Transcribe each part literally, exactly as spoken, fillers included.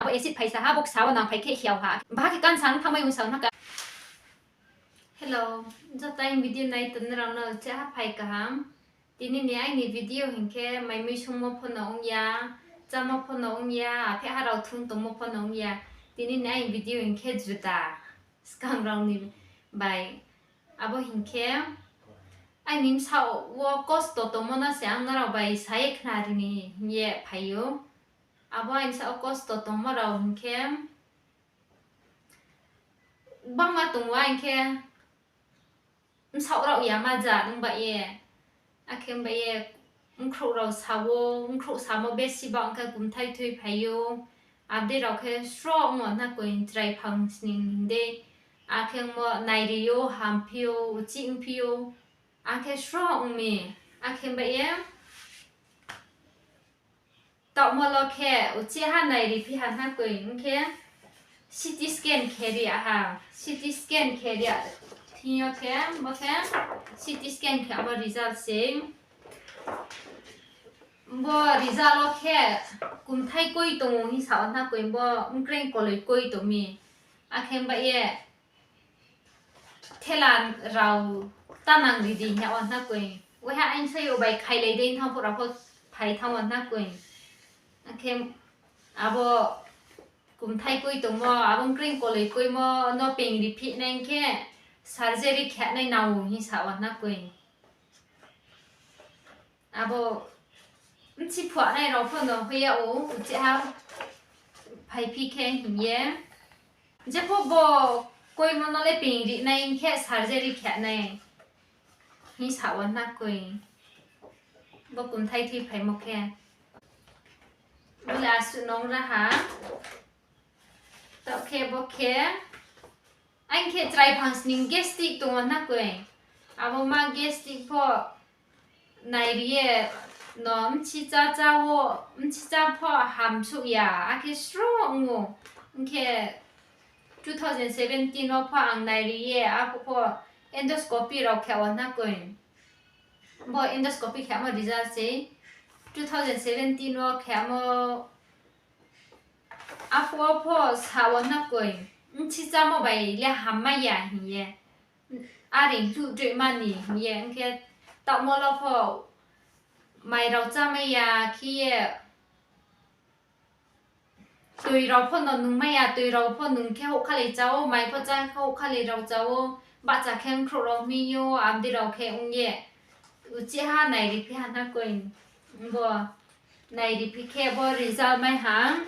Acid phaisa ha, bo ksa wo nang phai khe hiao ha. Baha khe kansa ong thanngmai ong sa ong na ka. Hello, joto aini video nai tongnai rao no cheha phai kaham. Tini ni aini video hing khe mai mui sungmo pho no ong ya, chámo pho no ong ya, apheha rao thung tongmo pho no ong ya. Tini ni aini video hing khe juda, skang rao ni bai. Abo hing khe, aini bsaoh wo kosto tongmo no se ang nrao bai sa ye khnari ni hing ye phai ou. Abo aini bsaoh wo kosto tongmo rao hing khe, gbangma tong ou, aini khe bsaoh rao yama ja ong bai ye. Akhe ong bai ye, bkhrouh rao sa wo, bkhrouh samo besi ba ong khe kumthai thui phai ou. Abdei rao khe sroh ong ou na koi, chrai phang sning hing dei. Akhe ongmo nairi ou, hamphi ou, uchih ongphi ou. Akhe sroh ong mi. Akhe ong bai ye, taohmo lo khe uchih ha nairiphi ha na koi, ong khe C T scan khe ri ha. C T scan khe ri thing yo khe, bo khe C T scan khe amo result se. Bo result wo khe kumthai koi tong ou hing sa ou na koi, bo bkreing koloi koi tong mi. Akhe ong bai ye, thela rao ta nang ri di hing ya ou na koi. Waiha aini sai yo bai khailai dei thanng phuh rao pho phai thanng ou na koi. Akhe abo kumthai koi tongmo, abo bkreing koloi koimo no peing ri phi nai khe surgery khe nai nang ou hing sa ou na koi. Abo bchi phuahnai rao pho no hoih ya ou, uchih ha phaiphi khe hing ye. Jepho bo koimo no le peing ri nai khe surgery khe nai hing sa ou na koi. Bo kumthai thui phaimo khe. Bo le asuh nong ra ha. Taoh khe bo khe, aini khe chrai phang sning gastric tong ou na koi. Abo ma gastric pho nairi ye no bchichá chá wo, bchichá pho hamsouh ya, akhe sroh ong ou. Ong khe two thousand seventeen wo pho ang nairi ye, aphuh pho endoscopy rao khe ou na koi. Bo endoscopy khemo result se two thousand seventeen wo khemo, aphuh wo pho sa ou na koi, bchichá mo bai le hammai ya hing ye. Are hluh droihma ni hing ye, ong khe taohmo lo pho mai rao chámai ya khe ye, toi rao pho no nungmai ya, toi rao pho nung khe houhkhalei chá ou, mai pho chá khe houhkhalei rao chá ou, bahcha khe bkhrouh rao hmi ou, abdei rao khe ong ye. Uchih ha nairiphi ha na koi, bo nairiphi khe bo result mai ha.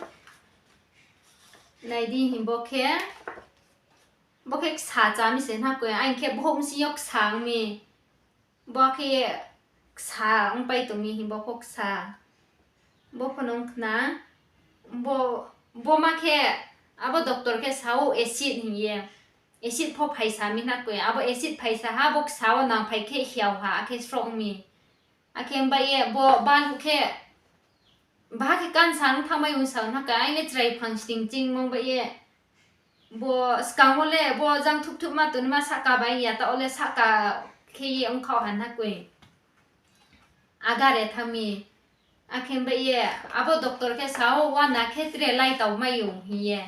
Nai di hing bo khe, bo khe ksa chá mi se na koi, aini khe bohouh bsing yo ksa ong mi. Bo khe ksa ongpai tong mi hing bo pho ksa. Bo pho nung khna. Bo, bo ma khe abo doctor khe sa ou acid hing ye. Acid pho phaisa mi na koi, abo acid phaisa ha, bo ksa wo nang phai khe hiao ha, akhe sroh ong mi. Akhe ong bai ye bo baluh khe, baha khe kansa ong thanngmai ong sa ong na koi, aini chrai phang sning chingmo bai ye. Bo skang wo le bo jang thup thup ma tongnaima sahka bai ya, taoh wo le sahka khe ye ongkhaoh ha na koi. Agare thanng mi. Akhe ong bai ye, abo doctor khe sa ou, uana khe tre lai tau mai ou hing ye.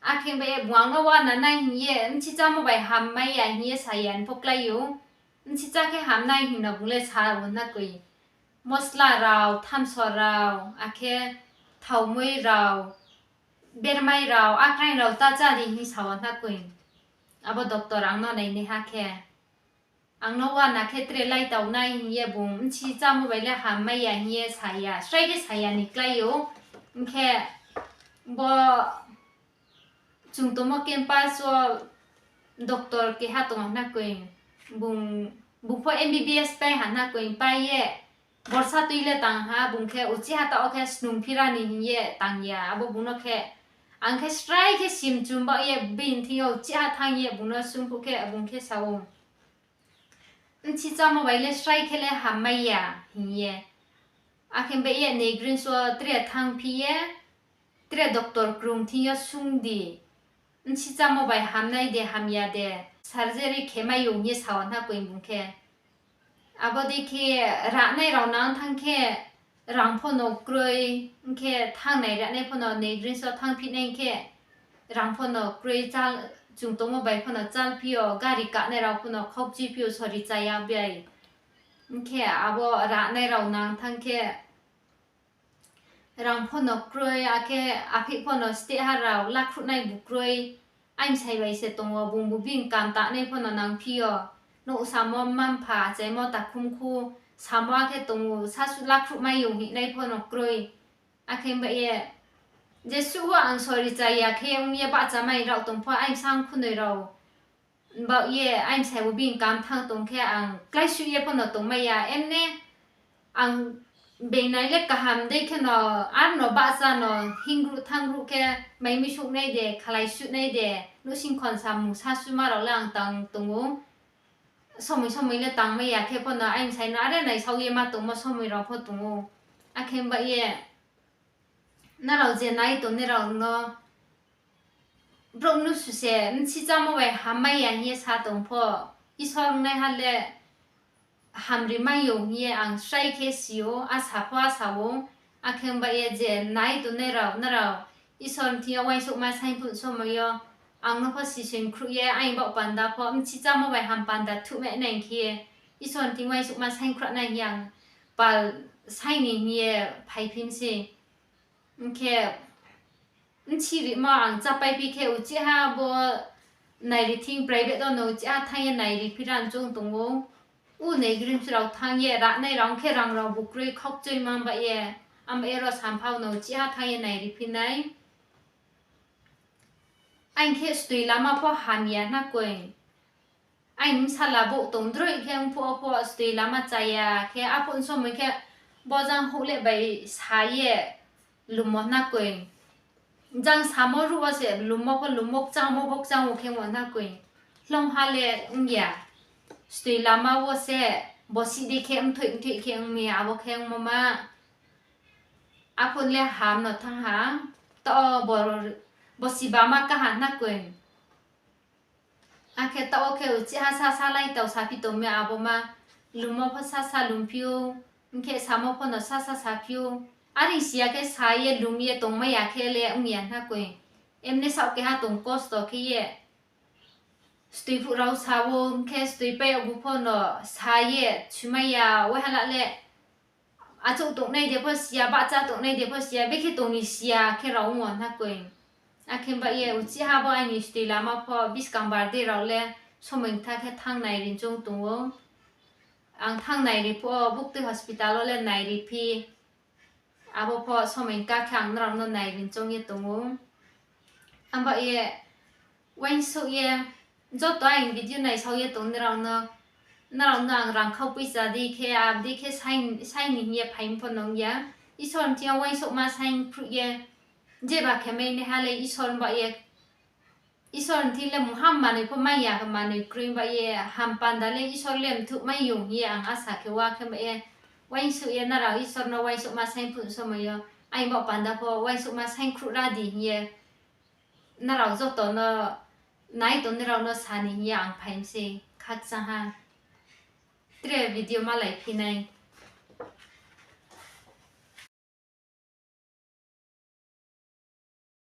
Akhe ong bai ye, bung ang no uana nai hing ye, bchi chámo bai hammai ya hing ye sa ya ni pho klái ou. Bchi chá khe hamnai hing no bung le sa ou na koi. Mosla rao, thamso rao, akhe thaomoi rao, bermai rao, akraing rao ta chá di hing sa ou na koi. Abo doctor ang no nainaiha khe, ang no uana khe tre lai tau nai hing ye bung bchi chámo bai le hammai ya hing ye sa ya, srai khe sa ya ni klái ou. Ong khe bo chung tongmo campus wo doctor keha tong ha na koi, bung, bung pho M B B S pai ha na koi, pai ye borsa tui le tang ha, bung khe uchih ha taoh wo khe snung phira ni hing ye tang ya, abo bung no khe, ang khe srai khe simchum baoh ye bini thing yo uchih ha thanng ye bung no sung phuh khe, bung khe sa ou, bchi chámo bai le srai khe le hammai ya hing ye. Akhe bai ye Naigrins wo tre thanngphi ye, tre doctor krung thing yo sung di. Bchi chámo bai hamnai de hamya de, surgery khe mai ou hing ye sa ou na koi bung khe. Abo dei khe rahnai rao nang thanng khe, rang pho no kroi, hing khe thanngnai ranai pho no Naigrins wo thanngphi nai hing khe rang pho no kroi, chung tongmo bai pho no chálphi yo, gari kanai rao pho no khaukchuiphi yo, sori chaya bai. Hing khe abo ranai rao nang thanng khe rang pho no kroi, akhe aphih pho no steh ha rao lakhruhnai bu kroi. Aini bsai bai se tong ou, bungbu bini kam tanai pho no nangphi yo. Nouh samo, mma-mpha achaimo takhumkhu samo akhe tong ou, sasuh lakhruh mai yo hingnai pho no kroi. Akhe baoh ye, jesuh wo ang sori chaya khe ong ye bahchamai rao tong pho, aini bsang khunoi rao baoh ye aini bsai bo bini kam thanng tong khe ang kláisuh ye pho no tongmai ya. Emne ang beingnai le kaham dei kheno, aro no bahcha no hingruh thanngruh khe mai misuhnai de, khlaisuhnai de, nouhsing khon samung sasuma rao le ang tang tong ou. Somoi somoi le tangmai ya khe pho no aini bsai no are naisao ye ma tongmo somoi rao pho tong ou. Akhe baoh ye, nrao je nai tongnai rao no brouh mnusu se bchi chámo bai hammai ya hing ye sa tong pho, Isor ongnaiha le hamri mai yo hing ye ang srai khe si ou, asa pho asa ou. Akhe baoh ye je nai tongnai rao, nrao Isor ni thing yo uaingsouhma saingphuh somoi yo ang no pho sisoing khruh ye, aini baoh panda pho bchi chámo bai ham panda thuhmai nai hing khe ye, Isor ni thing uaingsouhma saingkhruh nai hing ye ang pal saing ni hing ye phaiphi mi se. Hing khe bchi rimo ang chápaiphi khe uchihha bo nairi thing private wo no uchihha thanng ye nairi phi ra choung tong ou. U Naigrins rao thanng ye ranai rao ong khe rang rao bu kroi, khaukchuima baoh ye, abo aro sampha no uchihha thanng ye nairi phi nai. Aini khe stoi lama pho hamya hna koi. Aini bsala bouh tong droi khe ongphuh wo pho stoi lama chaya khe, aphuh somoi khe bo jang houhleh bai sa ye lummo hna koi. Jang samo ruh wo se lummo pho lummo, kchangmo pho kchangmo khe ongmo hna koi. Hloungha le ong ya. Stoi lama wo se bosi di khe mthoih mthoih khe ong mi, abo khe ongmo ma. Aphuh le ham no thanng ha, taoh bosi bama kaha hna koi. Akhe taoh wo khe uchihha sasa lai tau saphi tong mi abo ma, lummo pho sasa lumphi ou, hing khe samo pho no sasa saphi ou. Are si ya khe sa ye lum ye tongmai ya khe le ong ya hna koi. Emne saoh keha tong kosto khe ye. Stoi phuh rao sa ou, hing khe stoi pai yag bu pho no sa ye sumai ya, waiha la le achouh tongnai de pho si ya, bahcha tongnai de pho si ya, bekhe tong ni si ya khe rao ong wo hna koi. Akhe baoh ye uchihha bo aini stoi lama pho buskang bar dei rao le somoi ktha khe thanng nairi choung tong ou. Ang thanng nairi phuh wo buktui hospital wo le nairi phi. Abo pho somoi ka khe ang nrao no nairi choung ye tong ou. Ang baoh ye uaingsouh ye, joto aini video naisao ye tong nrao no, nrao no ang rangkhau poicha di khe, abo di khe sai, sai ni hing ye phaimo pho nung ya. Isor ni thing yo uaingsouhma saing khruh ye, jeba khe mai naiha le Isor baoh ye, Isor ni thing le mungha manoi pho mai ya khe manoi kroi baoh ye, ham panda le Isor le mthuh mai yong hing ye ang asa khe wa khe baoh ye, uaingsouh ye nrao Isor no uaingsouhma saing khruh somoi yo, aini baoh panda pho uaingsouhma saing khruh ra di hing ye, nrao joto no nai tongnai rao no sa ni hing ye ang phai mi se khakchang ha. Tre video malai phi nai.